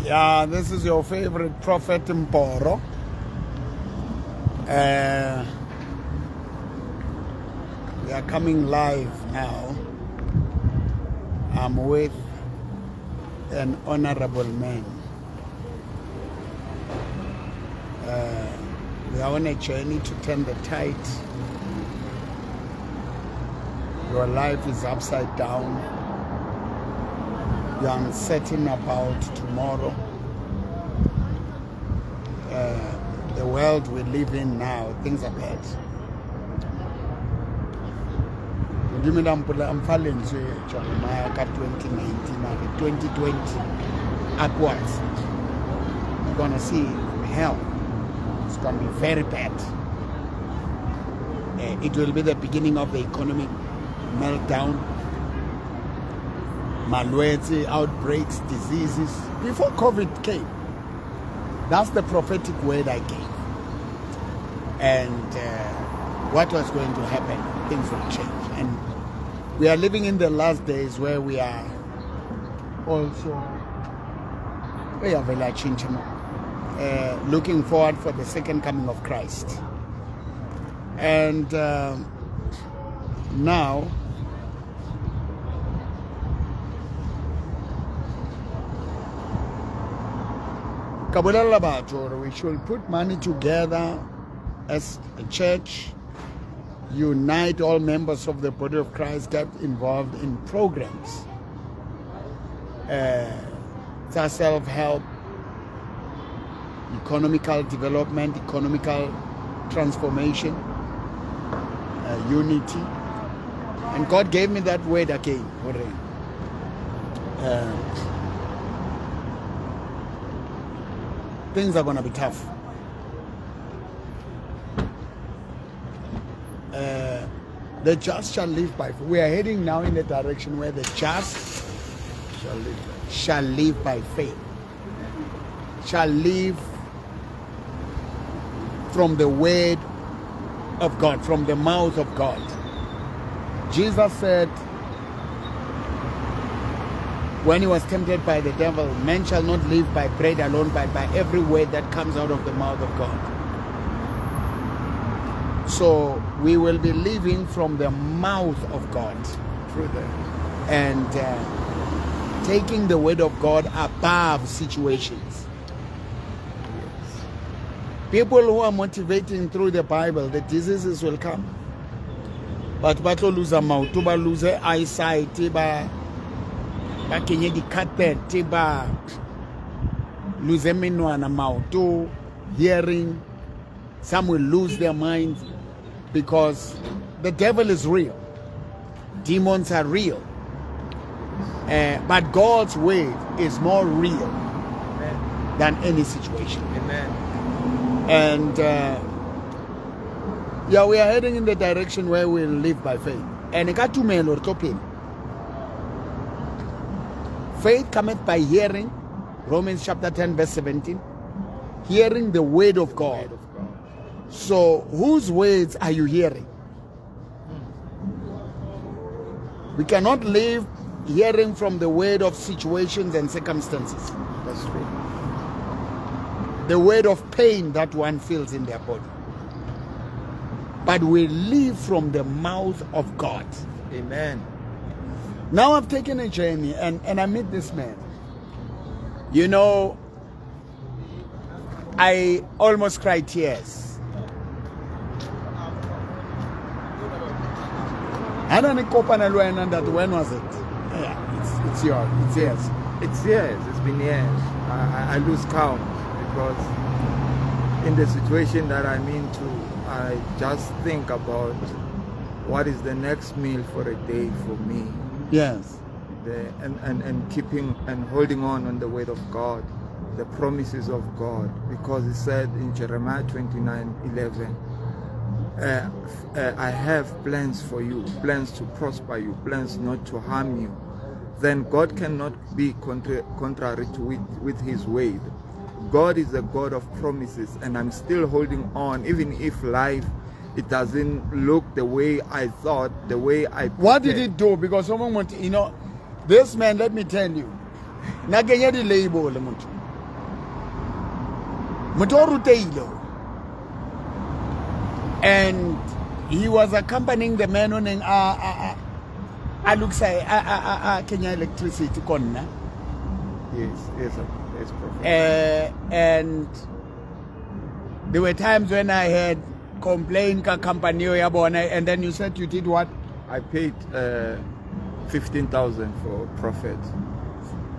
Yeah, this is your favorite prophet Mboro. Uh, we are coming live now. I'm with an honorable man. We are on a journey to turn the tide. Your life is upside down. You're uncertain about tomorrow. The world we live in now, things are bad. Modimo la mpola a mpha lentswe Jeremiah ka 2019 a re 2020 upwards you're gonna see hell. It's gonna be very bad. It will be the beginning of the economic meltdown, malwetse, outbreaks, diseases. Before COVID came, that's the prophetic word I gave. And what was going to happen, things will change. And we are living in the last days where we are also we are very looking forward for the second coming of Christ. And now ka bolella batho hore we should put money together as a church, unite all members of the body of Christ, get involved in programs tsa self-help, economical development, economical transformation, unity. And God gave me that word again. Hore, things are going to be tough. The just shall live by faith. We are heading now in the direction where the just Shall live. shall live by faith, shall live from the word of God, from the mouth of God. Jesus said, when he was tempted by the devil, man shall not live by bread alone, but by every word that comes out of the mouth of God. So we will be living from the mouth of God. True that. And taking the word of God above situations. Yes. People who are motivating through the Bible, the diseases will come. But ba tlo lose maoto, ba lose eyesight, ba kenye di-carpet, ba lose menwana, maoto, hearing. Some will lose their minds because the devil is real. Demons are real. But God's word is more real Amen. than any situation. Amen. And yeah, we are heading in the direction where we'll live by faith. And ka tumelo re tlo phela. Faith cometh by hearing, Romans chapter 10, verse 17. Hearing the word of God. Word of God. So, whose words are you hearing? We cannot live hearing from the word of situations and circumstances. That's true. The word of pain that one feels in their body. But we live from the mouth of God. Amen. Now I've taken a journey and I meet this man. You know, I almost cried tears. I don't know that when was it? Yeah, it's yours. It's yours. It's years. It's been years. I lose count because in the situation that I'm into, I just think about what is the next meal for a day for me. Yes. And keeping and holding on the word of God, the promises of God, because he said in Jeremiah 29:11, I have plans for you, plans to prosper you, plans not to harm you. Then God cannot be contrary to it with his word. God is a God of promises, and I'm still holding on, even if life, it doesn't look the way I thought, the way I What did prepared. it do? Because someone want, you know, this man, let me tell you, na kenya di label motho. Motho o rutehile o. And he was accompanying the man o neng a lokisa a kenya electricity ko nna. Yes, Prophet. And there were times when I had complained ka company eo ya bona, and then you said you did what? I paid 15,000 for Prophet.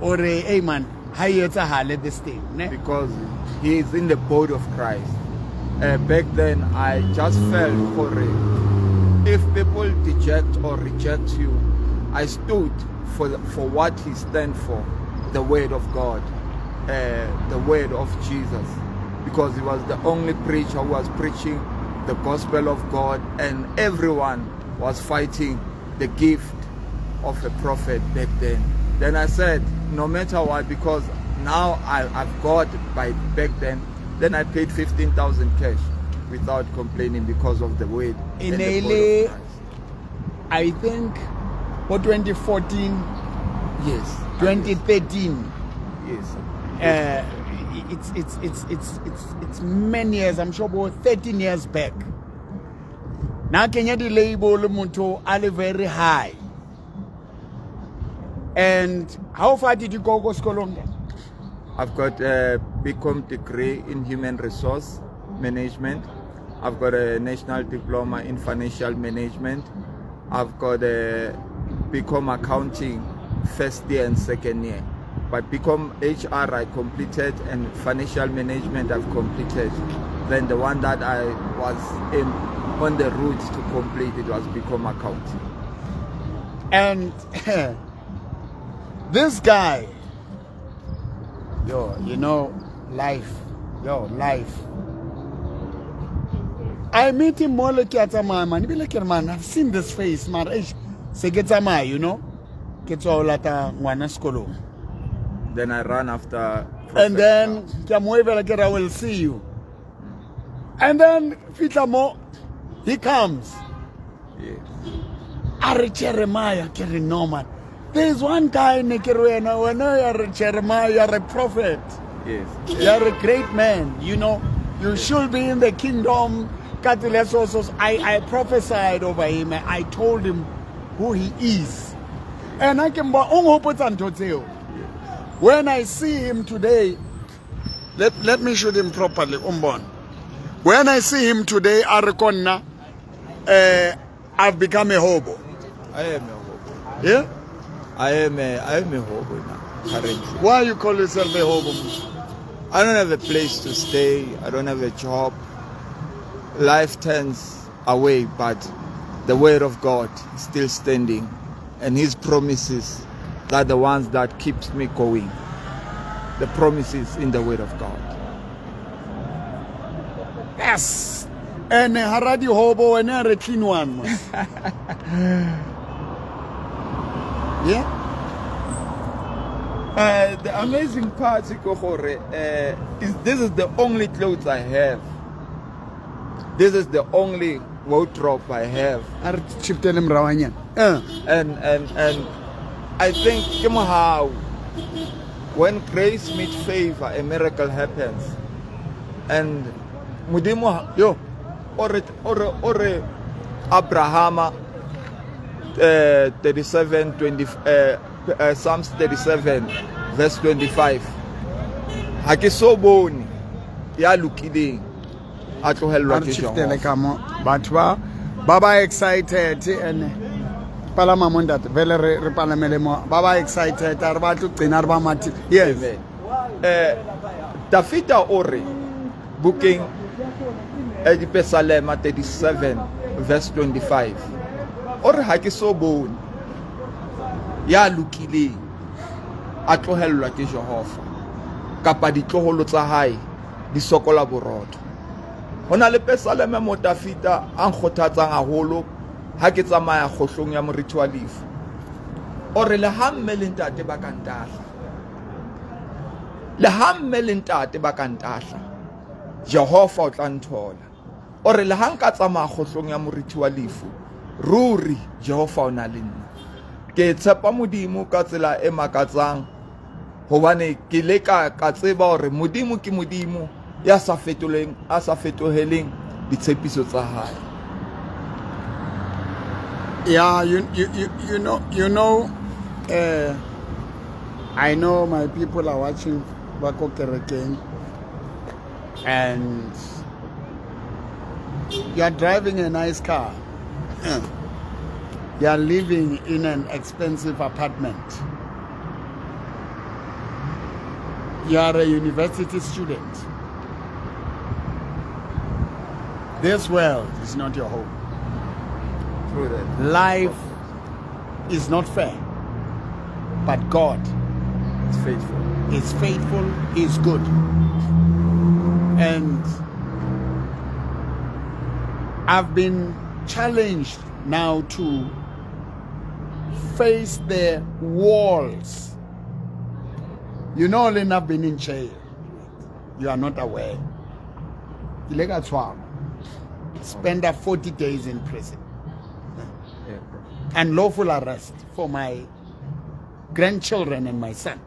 Ore, hey man, ha e etsahale this thing, ne? Because he is in the body of Christ. Back then, I just felt for it. If people deject or reject you, I stood for what he stands for, the word of God, the word of Jesus, because he was the only preacher who was preaching the gospel of God, and everyone was fighting the gift of a prophet back then. Then I said, no matter what, because now I've got by back then, then I paid 15,000 cash without complaining because of the word and the body of Christ. I think for 2014, Yes. 2013, Yes. It's many years, I'm sure about 13 years back. Now kenya di label motho a le very high. And how far did you go sekolong? I've got a BCom degree in human resource management. I've got a national diploma in financial management. I've got a BCom accounting first year and second year. But BCom HR I completed, and financial management I've completed. Then the one that I was in on the route to complete, it was BCom accounting. And this guy, yo, you know, life, yo, life. I meet him more like a tsamaya, man. Ebile ke re, man, I've seen this face, man. Eish, se ke tsamaya, you know. Ke tswa ho lata ngwana sekolong. Then I ran after And Prophet then Charles. ke a mo wavela, ke re, I will see you. And then fihla mo, he comes. Yes. A re Jeremiah, ke re no man. There is one guy ne ke re wena, wena ya re Jeremiah, you are a prophet. Yes. You are a great man, you know. You should be in the kingdom. Ka tsela so, so, so. I prophesied over him. I told him who he is. And I can o nghopotsa ntho tseo. When I see him today, let me shoot him properly, umbone. When I see him today, a re ko nna, I've become a hobo. I am a hobo. Yeah? I am a hobo now, currently. Why you call yourself a hobo? I don't have a place to stay. I don't have a job. Life turns away, but the word of God is still standing, and His promises are the ones that keeps me going. The promises in the word of God. Yes. And hara di hobo wena re clean one. Mos. Yeah? The amazing part ke gore, is this is the only clothes I have. This is the only wardrobe I have. A re shiftele morawanyana. And I think ke mohau. When grace meets favor, a miracle happens. And Modimo Yo. ore Abrahama 37 20 Psalms 37 verse 25, ha ke so bone ya lokileng a tlohellwa A re ke shiftele Jehova. Ka mo. Batho ba excited and palama mo ntate vele re palamele mo ba ba excited a re batle go gcina re ba mathi. Yes. Amen. Dafita o re bukeng ya Dipesalema 37 verse 25, o re ha ke so bone ya lokileng a tlohellwa ke Jehova kapa ditloholo tsa hae di sokola borotho. Ho na le pesaleme mo Dafita a nkgothatsang haholo ha ke tsamaya kgohlong ya moriti wa lefu. O re le ha mme le ntate ba ka ntahla, le ha mme le ntate ba ka ntahla, Jehova o tla nthola. O re le ha nka tsamaya kgohlong ya moriti wa lefu, ruri Jehova o na le nna. Ke tshepa Modimo ka tsela e makatsang hobane ke le ka tseba hore Modimo ke Modimo. Ya sa fetoleng, a sa fetoheleng ditshepiso tsa hae. Yeah, you know, I know my people are watching ba ko kerekeng, and you are driving a nice car. You are living in an expensive apartment. You are a university student. This world is not your home. True that. Life is not fair, but God It's faithful. Is faithful, is good. And I've been challenged now to face the walls. Lynn, I've been in jail. You are not aware. Ke ile ka tshwarwa. Spend a 40 days in prison Bro. And lawful arrest for my grandchildren and my son.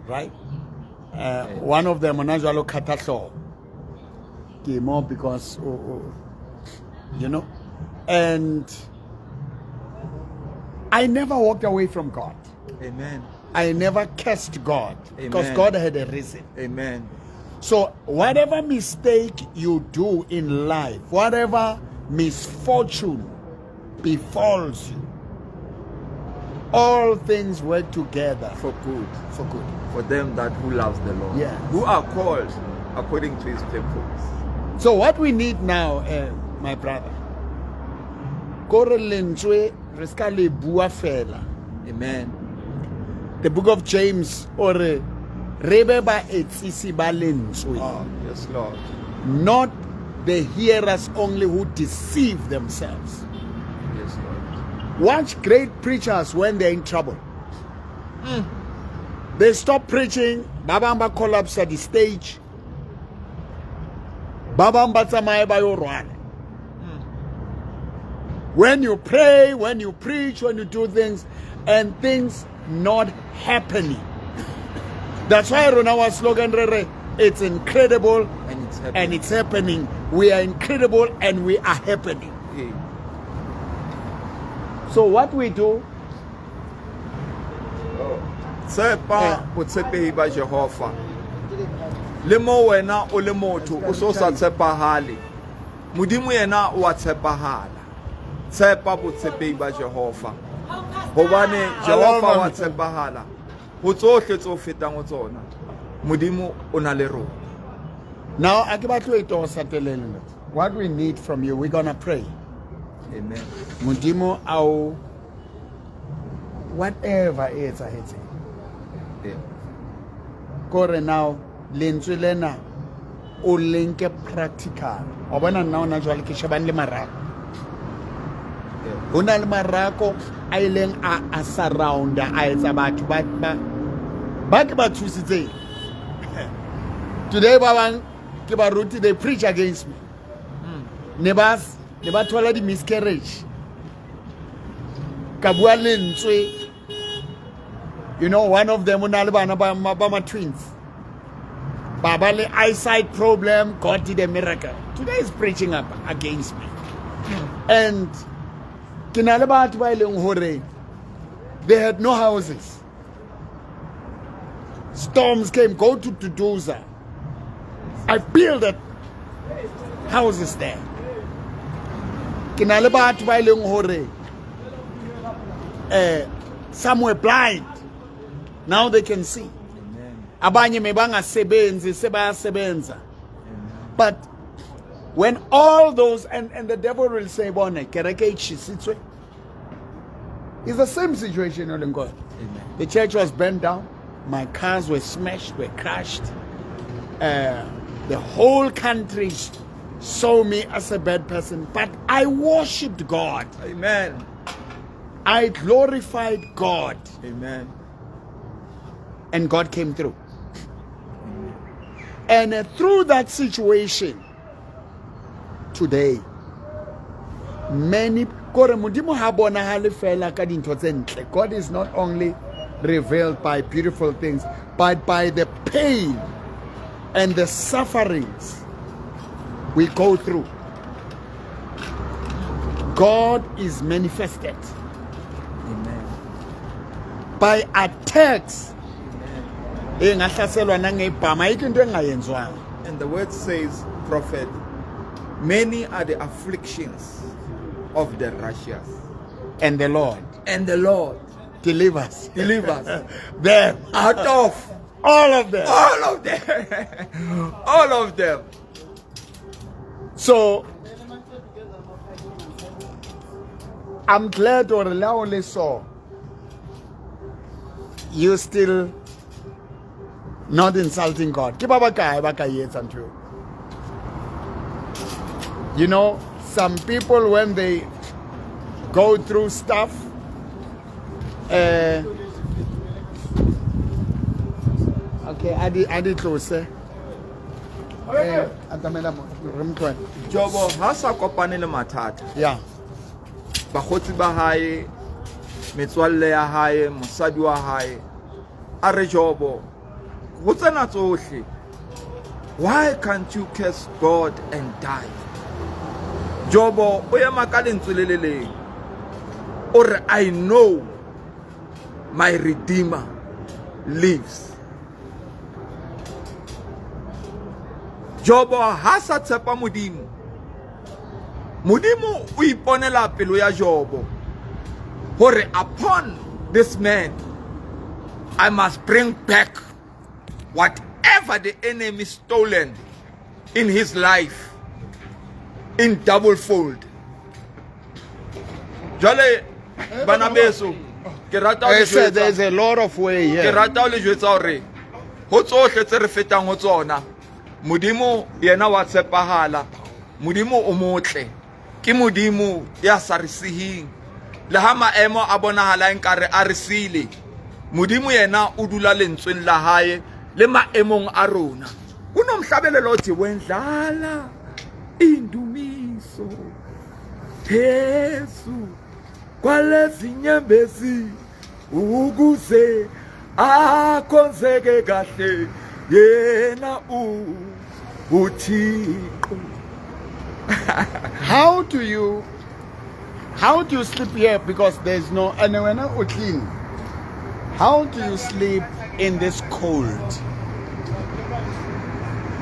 Right? One of them, hona jwalo khatha hlooho. Ke mo because, oh, and I never walked away from God. Amen. I never cursed God because Amen. God had a reason. Amen. So, whatever mistake you do in life, whatever misfortune befalls you, all things work together For good. For good. For them that who loves the Lord. Who are called according to his purpose. So, what we need now, my brother, kore lentswe re ska le bua fela. Amen. The book of James o re re be baetsisi ba lentswe. Oh, yes, Lord. Not the hearers only who deceive themselves. Yes, Lord. Watch great preachers when they're in trouble. They stop preaching, ba bang ba collapse at the stage. Ba bang ba tsamaye ba yo rwala. When you pray, when you preach, when you do things, and things not happening. That's why rona our slogan re re, it's incredible And it's happening. And it's happening. We are incredible and we are happening. Hey. So what we do, Tshepa botshepehi ba Jehova. Le mo wena o le motho o so sa tshepahale, Modimo yena o a tshepahala. Tshepa botshepehi ba Jehova, hobane Jehova wa tshepahala ho tsohle tse o fetang ho tsona. Modimo o na le rona. Now a ke batle ho etosa telele. What we need from you, we're gonna pray. Amen. Modimo ao whatever e etsahetseng. Kore now lentswe lena o lenke practical. Wa bona nna hona jwale ke shebane le marako. Ho na le marako a ileng a surrounda, a etsa batho ba ke ba thusitseng. Today ba bang ke baruti, they preach against me. Ne ba thola di miscarriage. Ka bua lentswe. One of them o na le bana ba ma twins. Ba ba le eyesight problem, God did a miracle. Today is preaching up against me. And ke na le batho ba e leng hore they had no houses. Storms came, go to Duduza. I built houses there. Ke na le batho ba e leng hore some were blind. Now they can see. Amen. Abanye me bangasebenzi sebayasebenza. But when all those and the devil will say, "Bone kereke e tjhisitswe." It's the same situation o leng ko yona. Amen. The church was burned down. My cars were smashed, were crashed. The whole country saw me as a bad person, but I worshipped God. Amen. I glorified God. Amen. And God came through. And through that situation, today, many kore Modimo ha bonahale fela ka dintho tse ntle. God is not only revealed by beautiful things, but by the pain and the sufferings we go through, God is manifested. Amen. By attacks. Engahlaselwa nangebhama, ayikho into engayenziwanga. And the word says, prophet, many are the afflictions of the righteous, and the Lord and the Lord delivers delivers them out of all of them. All of them. All of them. So I'm glad or le saw you still not insulting God. Ke ba ba kae ba ka e etsa ntho eo? You know, some people when they go through stuff, okay, a di tlose. Atamela mo, re mo tlohele. Jobo ha sa kopane le mathata. Bakgotsi ba hae, metswalle ya hae, mosadi wa hae, a re Jobo, ho tsena tsohle, why can't you curse God and die? Jobo o ema ka lentswe le le leng. O re, I know my Redeemer lives. Jobo ha sa tshepa Modimo. Modimo o iponela pelo ya Jobo. Hore upon this man, I must bring back whatever the enemy stolen in his life in double fold. Jwale bana beso, ke rata ho le Sir, there's jwetsa, a lot of way here. Ke rata ho le jwetsa hore ho tsohle tse re fetang ho tsona, Modimo yena wa tshepahala, Modimo o motle, ke Modimo ya sa re sihing. Le ha maemo a bonahala nkare a re sile, Modimo yena o dula lentsweng la hae le maemong a rona. Kunomhlabelelo othi wendlala indumiso phezu kwalezinyembezi ukuze akhonzeke kahle yena uThixo. How do you sleep here? Because there's no, and when I clean, how do you sleep in this cold?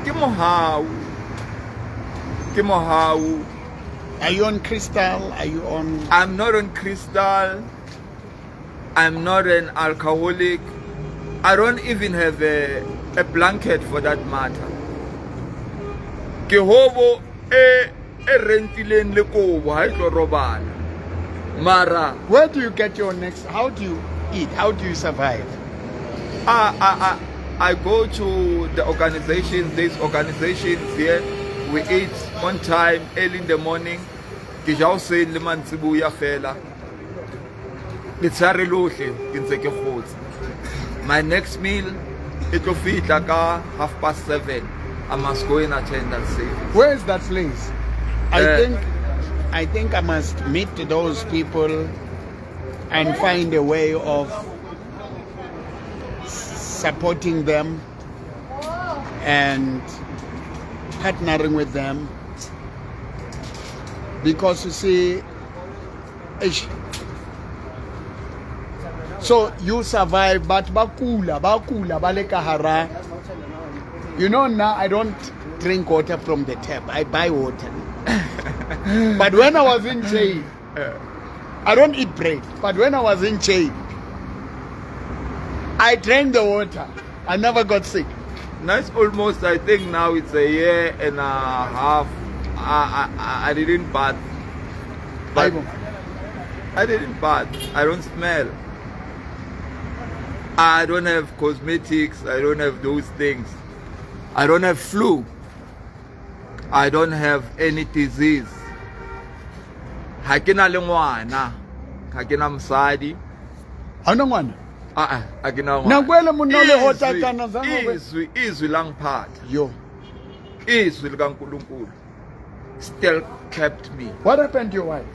Ke mohau. Ke mohau. Are you on crystal? Are you on? I'm not on crystal. I'm not an alcoholic. I don't even have a blanket for that matter. Ke hobo e rentileng le kobo ha e tlo robala. Mara, where do you get your next? How do you eat? How do you survive? I go to the organizations. There's organizations here. We eat on time, early in the morning. Ke ja hoseng le mantsiboya fela. Letshehare lohle ke ntse ke kgotse. My next meal e tlo fihla ka 7:30. I must go and attend that service. Where is that place? I think I must meet those people and find a way of supporting them and partnering with them, because you see, eish, so you survive, but bakula, bakula, ba le ka hara. You know, now I don't drink water from the tap. I buy water. But when I was in jail, I don't eat bread. But when I was in jail, I drank the water. I never got sick. Now it's almost, I think now it's a year and a half. I didn't bath. But Bible. I didn't bath. I don't smell. I don't have cosmetics. I don't have those things. I don't have flu. I don't have any disease. Ha ke na le ngwana. Ha ke na mosadi. Ha ona ngwana? Ah, ha ke na ngwana. Nako ele monna o le Izwi, hota kana zanga o be- izwi, izwi langiphatha. Yo. Izwi likaNkulunkulu still kept me. What happened to your wife?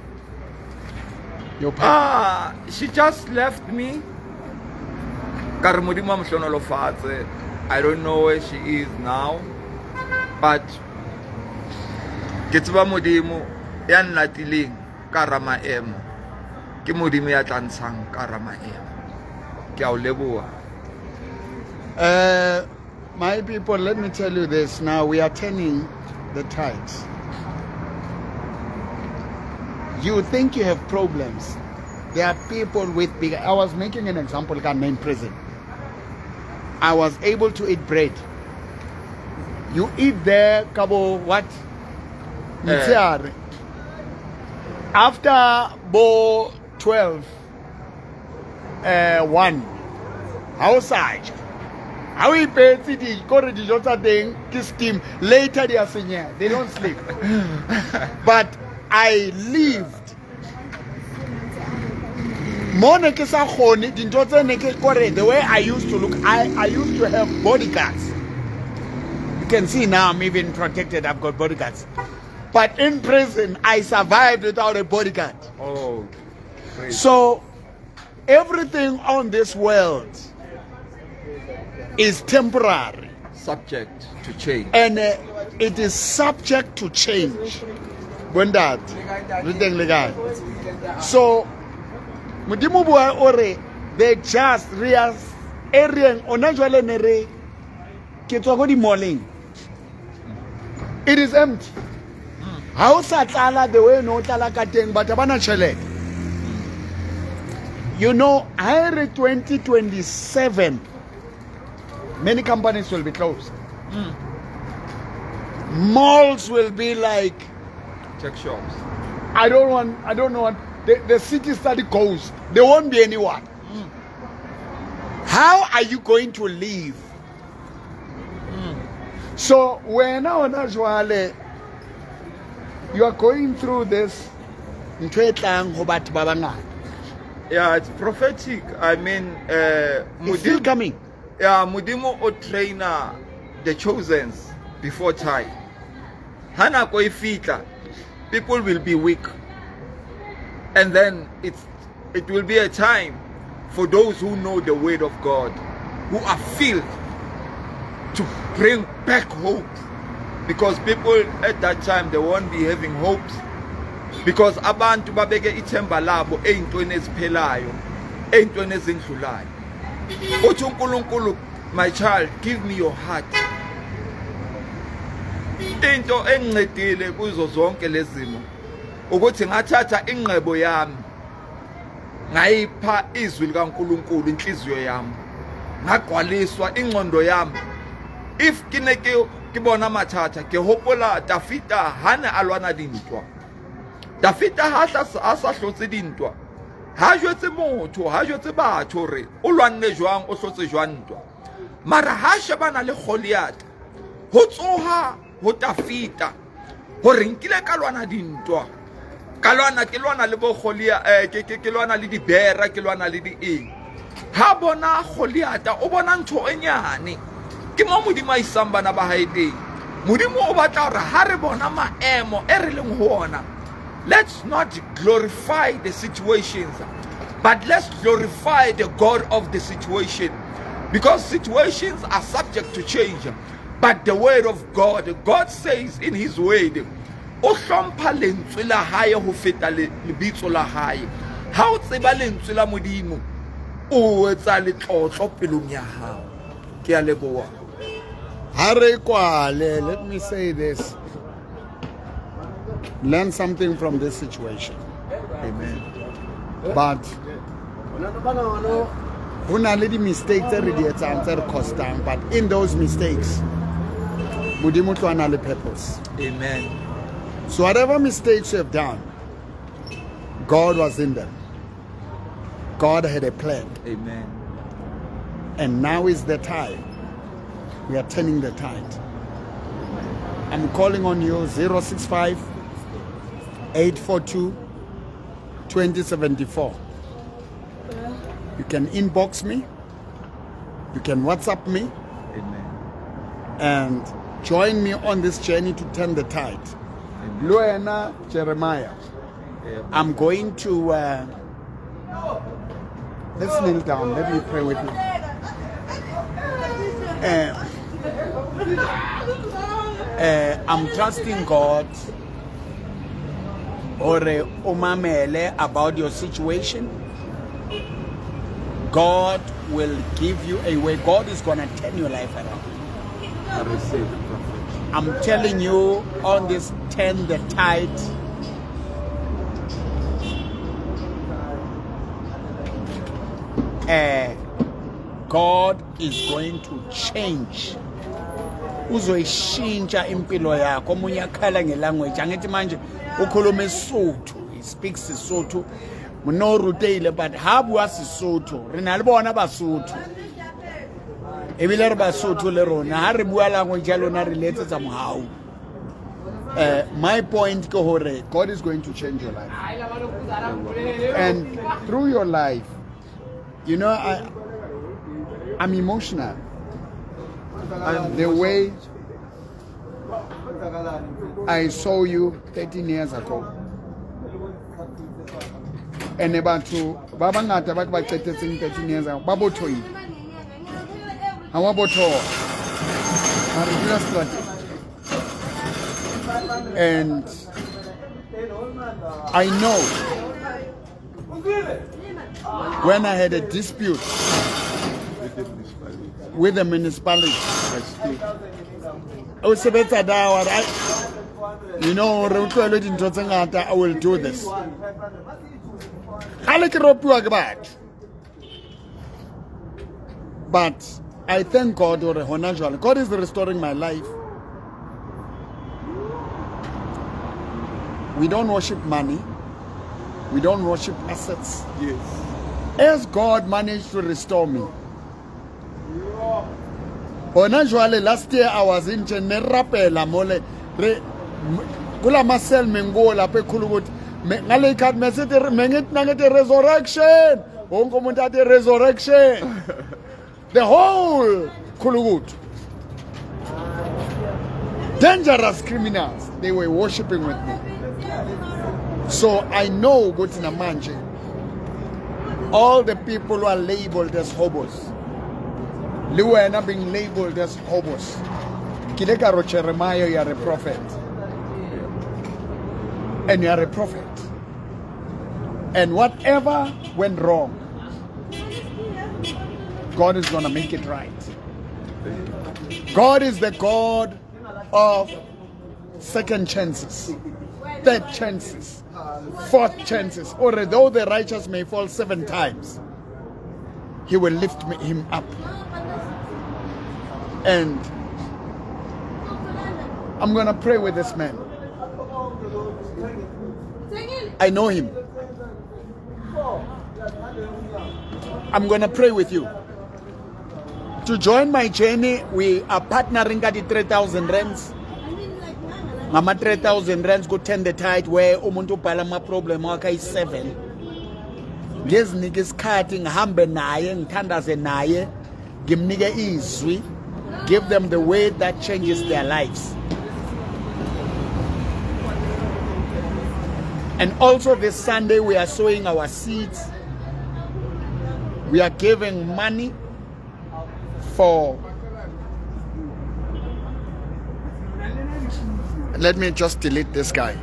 Your partner? She just left me. Ka re Modimo a mo hlohonolofatse. I don't know where she is now, but ke tseba Modimo ya nlatileng ka hara maemo, ke Modimo ya tla ntshang ka hara maemo. Ke a o leboha. My people, let me tell you this now. We are turning the tide. You think you have problems. There are people with big. I was making an example, like in prison. I was able to eat bread. You eat there, kabo, what? Motshehare. After bo 12, 1, ha o sa ja. Ha o ipetse di kore dijo tsa teng ke steam, later di a senyeha, they don't sleep. But I lived mo ne ke sa kgone dintho tse ne ke kore the way I used to look, I used to have bodyguards. You can see now I'm even protected. I've got bodyguards. But in prison, I survived without a bodyguard. Oh, great. So everything on this world is temporary. Subject to change. And it is subject to change. Bontate, re teng le kae? So Modimo bua o re the just re a area ona jwale ne re ke tswa ko di-malleng, it is empty. Ha o sa tlala the way no tlala ka teng, batho ba na tjhelete. Ha e re 2027, many companies will be closed. Malls will be like Check shops. I don't want the city study ghost. There won't be anyone. How are you going to live? So wena hona jwale you are going through this ntho e tlang ho batho ba bangata. Yeah, it's prophetic. I mean, It's still coming. Yeah, Modimo o traina the chosens before time. Ha nako e fitla, people will be weak. And then it will be a time for those who know the word of God, who are filled to bring back hope. Because people at that time, they won't be having hopes. Because abantu babeke ithemba labo ey'ntweni eziphelayo, ey'ntweni ezindlulayo. Uthi uNkulunkulu, my child, give me your heart. Into engincedile kuzo zonke lezimo ukuthi ngathatha ingqebo yami, ngayipha izwi likaNkulunkulu, inhliziyo yami, ngagcwaliswa ingqondo yami. If ke ne ke bona mathata, ke hopola Dafita ha ne a lwana dintwa. Dafita ha a sa hlotse dintwa, ha jwetse motho, ha jwetse batho hore o lwanne jwang, o hlotse jwang ntwa. Mara ha shebana le Goliath, ho tsoha ho Dafita hore nkile ka lwana dintwa, ka lwana, ke lwana le bo Goliath, ke lwana le dibera, ke lwana le di eng. Ha bona Goliath, o bona ntho e nyane. Ke mo Modimo a isang bana ba hae teng. Modimo o batla hore ha re bona maemo e re leng ho ona, let's not glorify the situations, but let's glorify the God of the situation. Because situations are subject to change, but the word of God, God says in his word, o hlompha lentswe la hae ho feta lebitso la hae. Ha o tseba lentswe la Modimo, o etsa letlotlo pelong ya hao. Ke a leboha. Ha re kwale, let me say this. Learn something from this situation. Amen. But ho na le di-mistake tse re di etsang tse re costang, but in those mistakes Modimo tlo a na le purpose. Amen. So whatever mistakes you have done, God was in them. God had a plan. Amen. And now is the time. We are turning the tide. I'm calling on you, 065 842 2074. You can inbox me. You can WhatsApp me. Amen. And join me on this journey to turn the tide. Luena Jeremiah. Yeah. I'm going to... let's kneel down. Let me pray with you. I'm trusting God hore o mamele about your situation. God will give you a way. God is going to turn your life around. I receive, Prophet. I'm telling you, on this turn the tide, God is going to change. Uzoyishintsha impilo yakho. Omunye akhala ngelanguage, angithi manje ukhuluma isuthu, he speaks Sesotho, no ruteile, but ha bua Sesotho, re na le bona Basotho, ebile re Basotho le rona, ha re bua language ya lona re le etsetsa mohau. My point ke hore God is going to change your life, and through your life, you know, I'm emotional. The way I saw you 13 years ago, and batho ba bangata ba ke ba qetetseng 13 years ago ba bothoile, ha wa bothoha, mara re dula seterateng. And I know when I had a dispute with the municipality, o sebetsa da wa re, you know, re utlwele dintho tse ngata, I will do this. Kgale ke ropiwa ke batho. But I thank God hore hona jwale, God is restoring my life. We don't worship money. We don't worship assets. Yes. As God managed to restore me. Hona jwale, last year I was in ne rapela mole re kula masel mengo lapha ekhulu ukuthi ngale ikhathi mesithi mengithi nangithi resurrection, wonke umuntu athi resurrection, the whole Khulukuthu, dangerous criminals, they were worshiping with me. So I know ukuthi namanje all the people who are labeled as hobos, le wena being labeled as hobos, ke ile ka re Jeremiah, you are a prophet, and you are a prophet, and whatever went wrong, God is going to make it right. God is the God of second chances, third chances, fourth chances. Or though the righteous may fall 7 times, he will lift him up. And I'm going to pray with this man. I know him. I'm going to pray with you. To join my journey, we are partnering at the 3,000 rands. Ngama 3,000 rands go turn the tide where umuntu ubhala ama problem wakhe ayi 7. Ngizinike isikhathi ngihambe naye, ngithandaze naye, ngimnike izwi, give them the word that changes their lives. And also this Sunday we are sowing our seeds. We are giving money for, let me just delete this guy.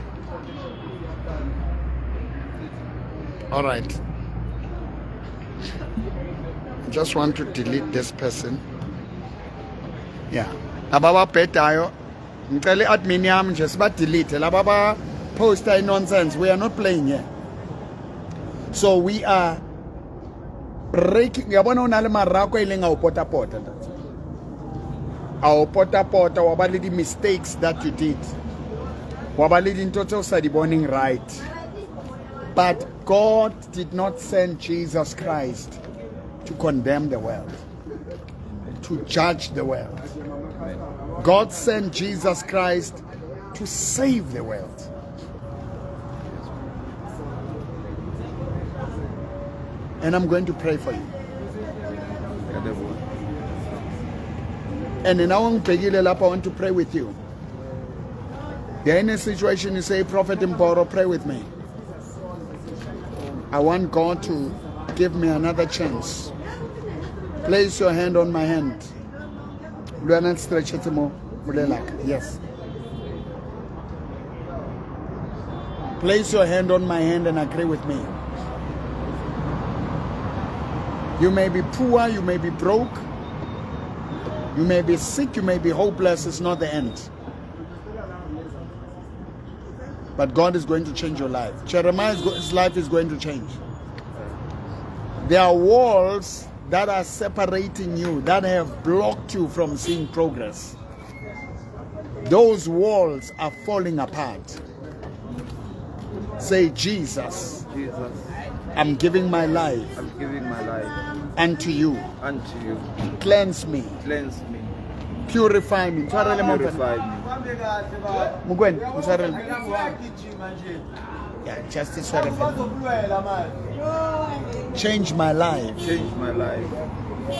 All right. I just want to delete this person. Yeah. Laba ababhedayo, ngicela i-admin yami nje siba delete. Laba aba posta nonsense. We are not playing here. So we are breaking. Uyabona o na le marako e leng a o pota-pota, ntate. A o pota-pota, wa ba le di-mistakes that you did. Wa ba le dintho tse o sa di boneng right. But God did not send Jesus Christ to condemn the world, to judge the world. God sent Jesus Christ to save the world. And I'm going to pray for you. And in our I want to pray with you. You're in a situation, you say, Prophet Mboro, pray with me. I want God to give me another chance. Place your hand on my hand. Le wena stretchetse mo bolelaka. Yes. Place your hand on my hand and agree with me. You may be poor, you may be broke, you may be sick, you may be hopeless. It's not the end. But God is going to change your life. Jeremiah's life is going to change. There are walls that are separating you, that have blocked you from seeing progress. Those walls are falling apart. Say, Jesus, Jesus, I'm giving my life I'm giving my life unto you. unto you. Cleanse me, Cleanse me, purify me. Tshwarele mo purify me. Mokwena, ntshwarele. Yeah, just tshwarele. Change my life. Change my life,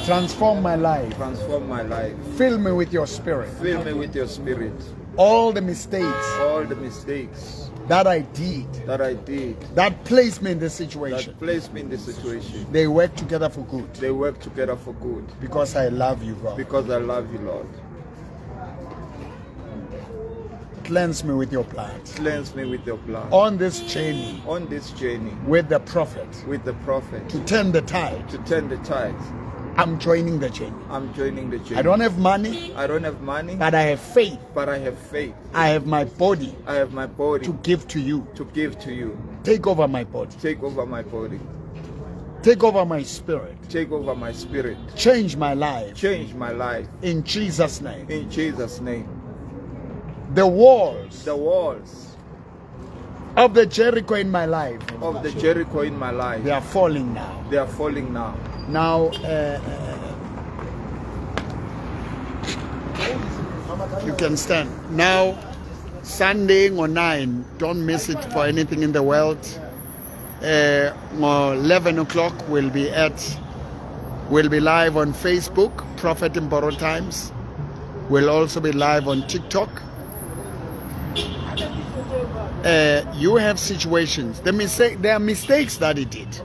Transform my life. transform my life. Fill me with your spirit. Fill me with your spirit. All the mistakes All the mistakes that I did, that I did, that placed me in this situation, that placed me in this situation, they work together for good. they work together for good. Because I love you, God. Because I love you, Lord. Cleanse me with your blood. Cleanse me with your blood. On this journey On this journey with the prophet with the prophet to turn the tide, to turn the tide, I'm joining the journey. I'm joining the journey. I don't have money, I don't have money, but I have faith. but I have faith. I have my body I have my body to give to you. to give to you. Take over my body. Take over my body. Take over my spirit. Take over my spirit. Change my life. Change my life. In Jesus' name. In Jesus' name. The walls The walls of the Jericho in my life, of the Jericho in my life, they are falling now. they are falling now. Now, you can stand. Now, Sunday or 9, don't miss it for anything in the world. 11 o'clock we'll be live on Facebook, Prophet Mboro Times. We'll also be live on TikTok. You have situations. There are mistakes that he did.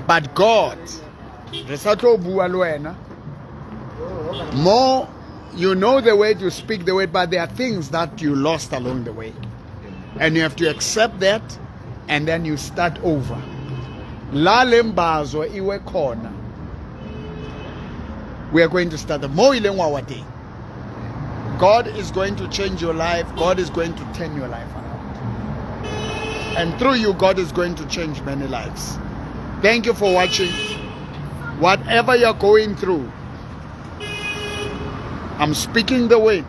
But God, more you know the way to speak the word, but there are things that you lost along the way. And you have to accept that, and then you start over. La lembazo iwe khona. We are going to start the mo ileng wa teng. God is going to change your life. God is going to turn your life around. And through you, God is going to change many lives. Thank you for watching. Whatever you're going through, I'm speaking the word.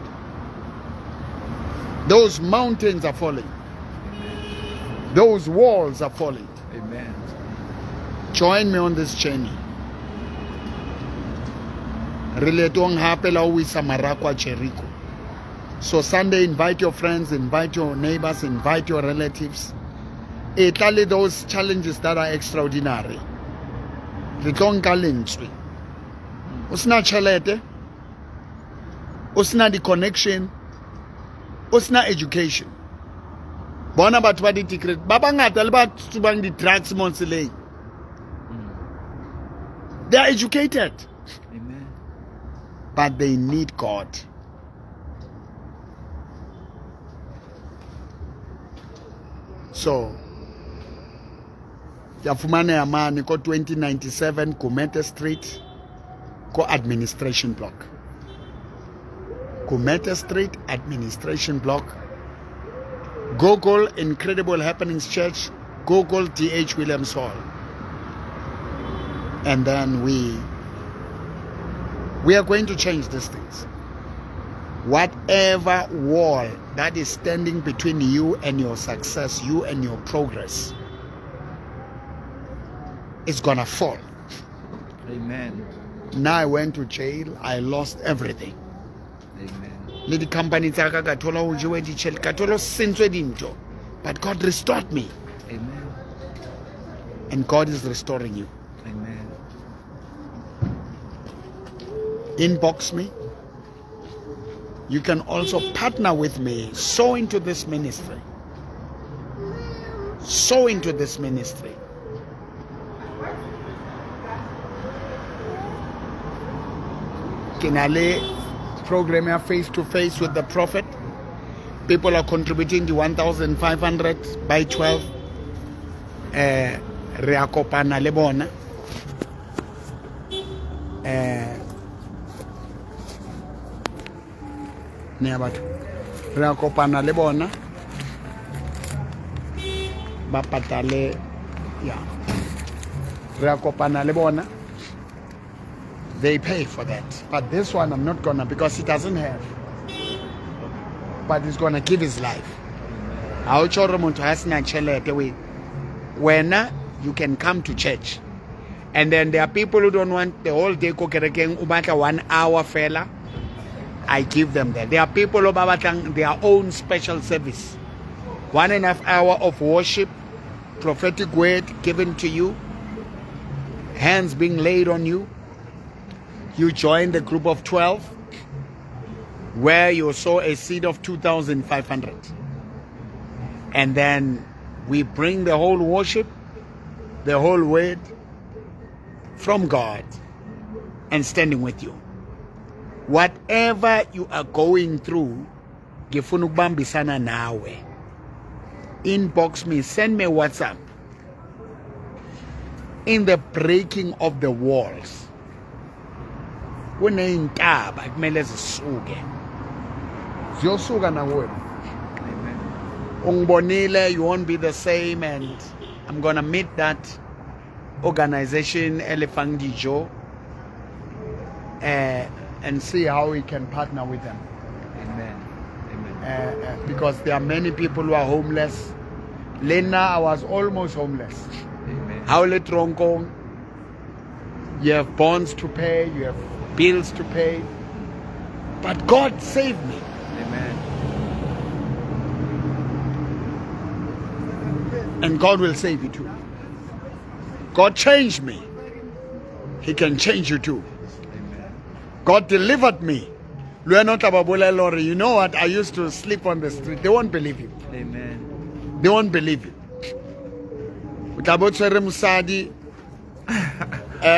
Those mountains are falling. Those walls are falling. Amen. Join me on this journey. Re leetong hape la ho wisa marako a Jericho. So Sunday, invite your friends, invite your neighbors, invite your relatives. E tla le those challenges that are extraordinary. Re tlo nka lentswe. O sena tjhelete, o sena di-connection, o sena education. Bona batho ba di-degree, ba bangata le ba tsubang di-drugs mo tseleng. They are educated. Amen. But they need God. So, ke a fumaneha mane ko 2097 Gumete Street, ko administration block. Gumete Street, administration block. Google Incredible Happenings Church, Google D.H. Williams Hall. And then we are going to change these things. Whatever wall that is standing between you and your success, you and your progress, is gonna fall. Amen. Now I went to jail. I lost everything. Amen. Le di-company tsa ka, ka thola ho jewe ditjhelete, ka thola ho sentswe dintho. But God restored me. Amen. And God is restoring you. Amen. Inbox me. You can also partner with me. Sow into this ministry. Sow into this ministry. Ke na le Program ya face to face with the prophet. People are contributing the 1500 by 12. Re a kopana le bona. Ne batho. Re a kopana le bona. Ba patale ya. Re a kopana le bona. They pay for that. But this one I'm not gonna, because he doesn't have. But he's gonna give his life. Ha o tjho hore motho ha sena tjhelete we wena you can come to church. And then there are people who don't want the whole day ko kerekeng, o batla 1 hour fela. I give them that. There are people who ba batlang their own special service. 1.5 hour of worship, prophetic word given to you, hands being laid on you. You join the group of 12 where you sow a seed of 2,500. And then we bring the whole worship, the whole word from God and standing with you. Whatever you are going through, ngifuna ukubambisana nawe. Inbox me, send me a WhatsApp. In the breaking of the walls, kuneyintaba kumele zisuke. Ziyosuka nakuwe. Amen. Ungibonile, you won't be the same, and I'm going to meet that organization Elefang Dijo, and see how we can partner with them. Amen. Amen. Because there are many people who are homeless. Lena, I was almost homeless. Amen. How le tronkong? You have bonds to pay, you have bills to pay. But God saved me. Amen. And God will save you too. God changed me. He can change you too. Amen. God delivered me. You know what? I used to sleep on the street. They won't believe you. Amen. They won't believe you. O tla bo tshwere mosadi,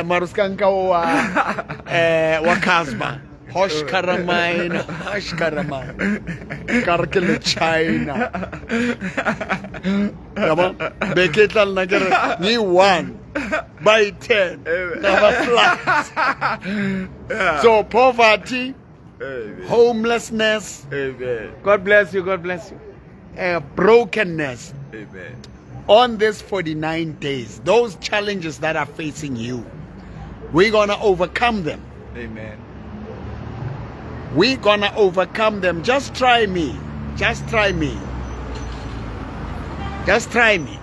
mara o ska nka o wa Casper. Hosh Karamine, Hosh Karamine. Ka re ke le China. Yabo? Be ke tla nna ke re, ni 1 by 10. Never flat. Yeah. So poverty, Amen. homelessness. Amen. God bless you. God bless you. Brokenness. Amen. On this 49 days, those challenges that are facing you, we're going to overcome them. Amen. We're going to overcome them. Just try me. Just try me. Just try me.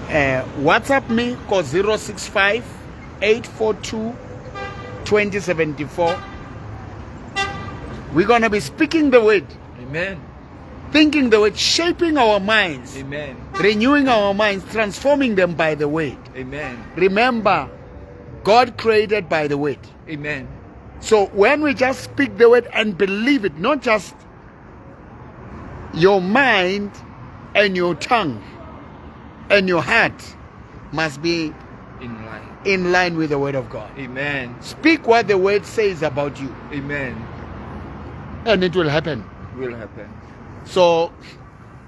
WhatsApp me, call 065-842-2074. We're going to be speaking the word. Amen. Thinking the word, shaping our minds. Amen. Renewing our minds, transforming them by the word. Amen. Remember, God created by the word. Amen. So when we just speak the word and believe it, not just your mind and your tongue and your heart must be in line. In line with the word of God. Amen. Speak what the word says about you. Amen. And it will happen. It will happen. So,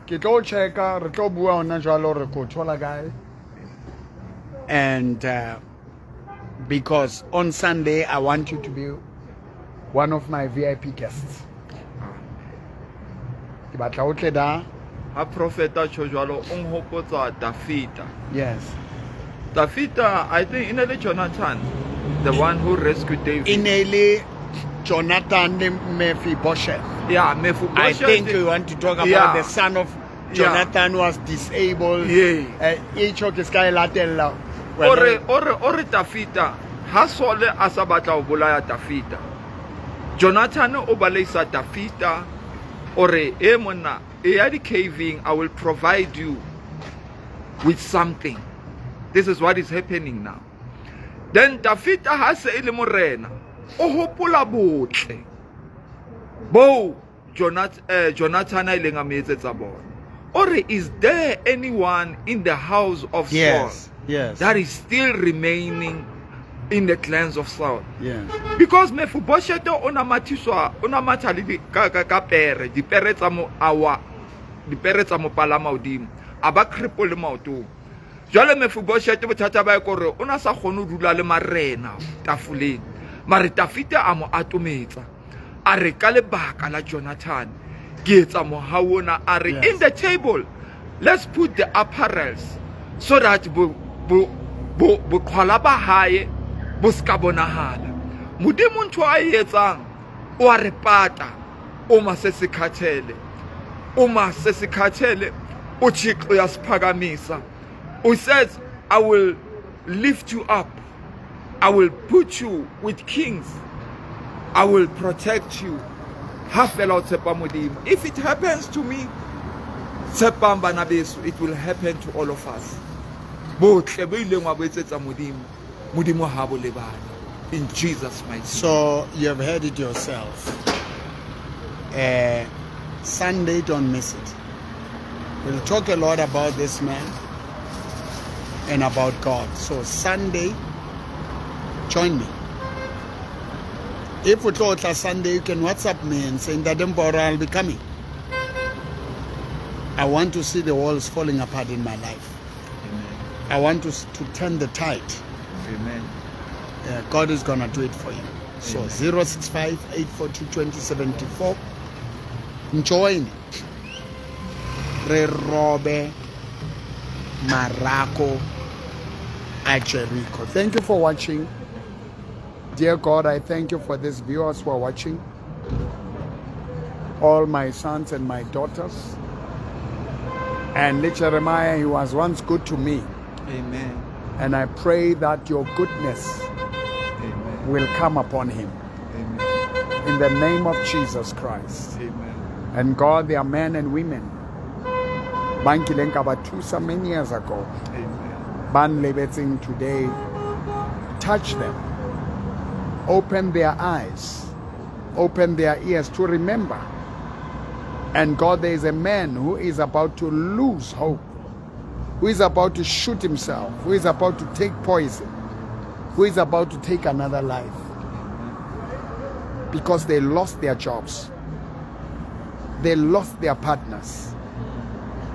ke tlo checka, re tlo bua hona jwalo re ko thola kae. And because on Sunday, I want you to be one of my VIP guests. Ke batla o tle da. Ha prophet a tjho jwalo, o nhopotsa Dafita. Yes. Dafita, I think e ne le Jonathan, the one who rescued David. E ne le Jonathan le Mephibosheth. Yeah, Mephibosheth. I think you want to talk about Yeah. the son of Yeah. Jonathan was disabled. Yeah. E tjho ke ska e latella. Ore Dafita, ha Saul a sa batla ho bolaya Dafita. Jonathan o baleisa Dafita, ore, e monna, e ya di-caving, I will provide you with something. This is what is happening now. Then Dafita ha se e le morena, o hopola botle bo Jonathan a ileng a mo etsetsa bona. Ore, is there anyone in the house of Yes, Saul yes. that is still remaining in the clans of Saul. Yeah. Because Mephibosheth o na mathiswa, o na matha le di ka ka ka pere, dipere tsa mo awa, dipere tsa mo palama hodimo. A ba cripple le maotong. Jwale Mephibosheth bothata ba kore o na sa kgone ho dula le marena tafoleng. Mare Tafita a mo atometsa. A re ka lebaka la Jonathan ke etsa mohau ona, a re Yes. in the table let's put the apparels so that bo bo bo boqhwala ba hae bo ska bonahala. Modimo ntho a e etsang o a re pata uma sesikhathele, uma sesikhathele uThixo uyasiphakamisa. He says, I will lift you up, I will put you with kings, I will protect you. Ha fela o tshepa Modimo. If it happens to me, tshepang bana beso, it will happen to all of us. Botle bo ileng wa bo etsetsa Modimo, Modimo ha bo lebale. In Jesus' mighty name. So you have heard it yourself. Sunday, don't miss it. We'll talk a lot about this man and about God. So Sunday, join me. If we talk Sunday, you can WhatsApp me and say, Ntate Mpora, I'll be coming. I want to see the walls falling apart in my life. Amen. I want to turn the tide. Amen. God is going to do it for you. So Amen. 065-842-2074. Join. Re robe marako at Jericho. Thank you for watching. Dear God, I thank you for these viewers who are watching. All my sons and my daughters. And little Jeremiah, he was once good to me. Amen. And I pray that your goodness Amen. will come upon him. Amen. In the name of Jesus Christ. Amen. And God, there are men and women. Ba nkileng ka ba thusa many years ago. Amen. Ba nlebetseng today. Touch them. Open their eyes. Open their ears to remember. And God, there is a man who is about to lose hope, who is about to shoot himself, who is about to take poison, who is about to take another life because they lost their jobs. They lost their partners.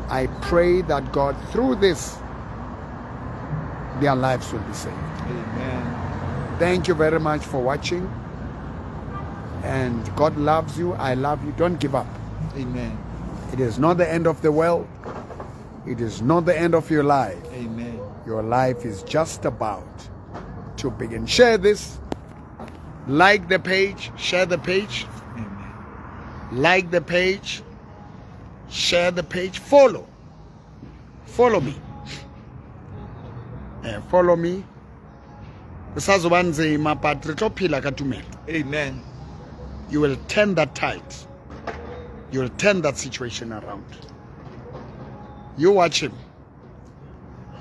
I pray that God, through this, their lives will be saved. Amen. Thank you very much for watching. And God loves you. I love you. Don't give up. Amen. It is not the end of the world. It is not the end of your life. Amen. Your life is just about to begin. Share this. Like the page. Share the page. Amen. Like the page. Share the page. Follow. Follow me. Follow me. Kusazoba nzima, but re tlo phela ka tumelo. Amen. You will turn that tide. You will turn that situation around. You watch him.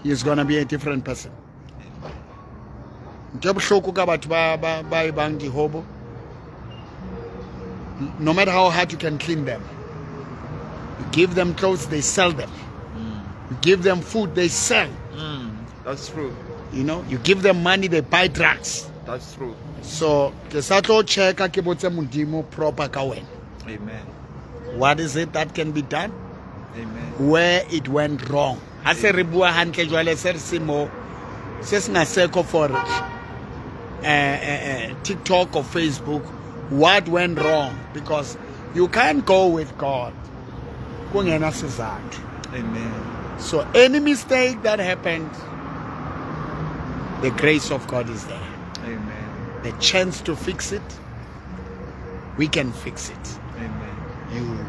He is going to be a different person. Ntho e bohloko ka batho ba e bang dihobo, no matter how hard you can clean them, you give them clothes, they sell them. You give them food, they sell. That's true. You give them money, they buy drugs. That's true. So, ke sa tlo checka ke botse Modimo proper ka wena. Amen. What is it that can be done? Amen. Where it went wrong. Ha se re bua hantle jwale se re se mo, se se ngasekho for TikTok or Facebook. What went wrong? Because you can't go with God. Kungena sizathu. Amen. So any mistake that happened, the grace of God is there. Amen. The chance to fix it, we can fix it. Amen. You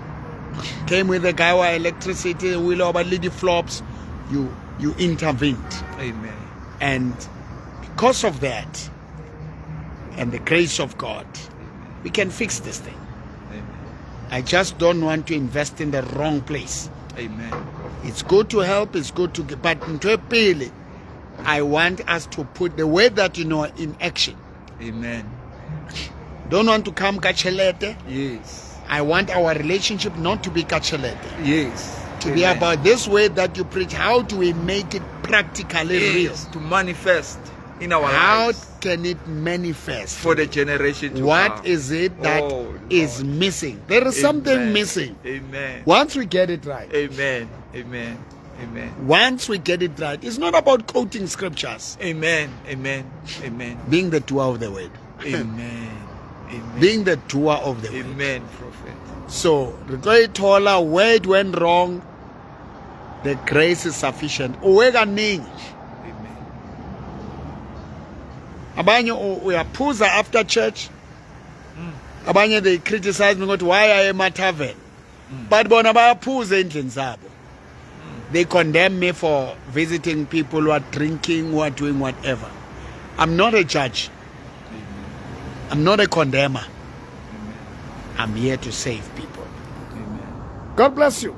came with the guy with electricity, wheel over lady flops, you intervened. Amen. And because of that, and the grace of God, we can fix this thing. Amen. I just don't want to invest in the wrong place. Amen. It's good to help, it's good to give, but ntho e pele, I want us to put the way that you know in action. Amen. Don't want to come ka tjhelete. Yes. I want our relationship not to be ka tjhelete. Yes. To be Amen. about this way that you preach. How do we make it practically Yes, real? To manifest In our How lives. can it manifest? For the generation to What come. is it that Oh, is Lord. missing? There is something Amen. missing. Amen. Once we get it right. Amen. Amen. Amen. Once we get it right, it's not about quoting scriptures. Amen. Amen. Amen. Being the doer of the word. Amen. Amen. Being the doer of the word. Amen, prophet. So, re tlo e thola where it went wrong, the grace is sufficient. O we kaningi. Amen. Abanye uyaphuza after church. Abanye they criticize me ngokuthi why aye ema-tavern. But bona bayaphuza endlini zabo. They condemn me for visiting people who are drinking, who are doing whatever. I'm not a judge. I'm not a condemner. I'm here to save people. Amen. God bless you.